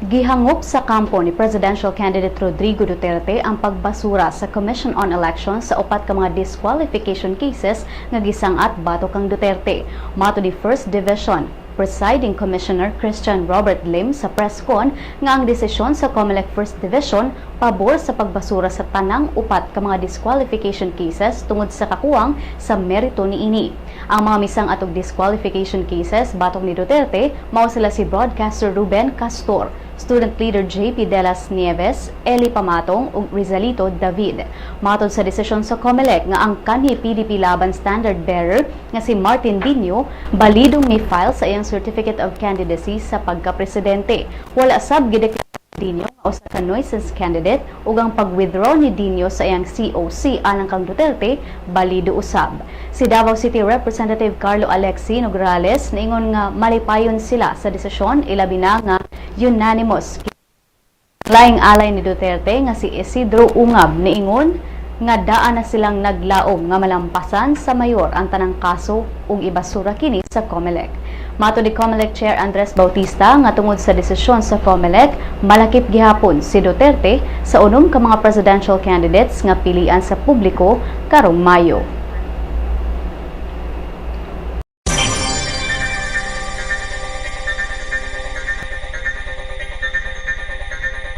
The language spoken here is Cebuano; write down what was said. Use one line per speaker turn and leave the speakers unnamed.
Gihangop sa kampo ni presidential candidate Rodrigo Duterte ang pagbasura sa Commission on Elections sa upat ka mga disqualification cases nga gisang-at batok kang Duterte. Matud ni First Division Presiding Commissioner Christian Robert Lim sa press con nga ang desisyon sa COMELEC First Division pabor sa pagbasura sa tanang upat ka mga disqualification cases tungod sa kakuwang sa merito niini. Ang mga misang-at og disqualification cases batok ni Duterte mao sila si broadcaster Ruben Castor, student leader JP De Las Nieves, Eli Pamatong ug Rizalito David. Matod sa desisyon sa COMELEC nga ang kanhi PDP Laban standard bearer nga si Martin Dino balidong mi-file sa iyang certificate of candidacy sa pagka-presidente. Wala sab gideklara Dino nga usa ka nuisance candidate ug ang pag-withdraw ni Dino sa iyang COC alang kang Duterte balido usab. Si Davao City Representative Carlo Alexi Nograles niingon nga malipayon sila sa desisyon, ilabi na nga unanimous. Laing alay ni Duterte nga si Isidro Ungab niingon nga daan na silang naglaom nga malampasan sa mayor ang tanang kaso ug ibasura kini sa COMELEC. Matod ni COMELEC Chair Andres Bautista nga tungod sa desisyon sa COMELEC, malakip gihapon si Duterte sa unom ka mga presidential candidates nga pilian sa publiko karong Mayo.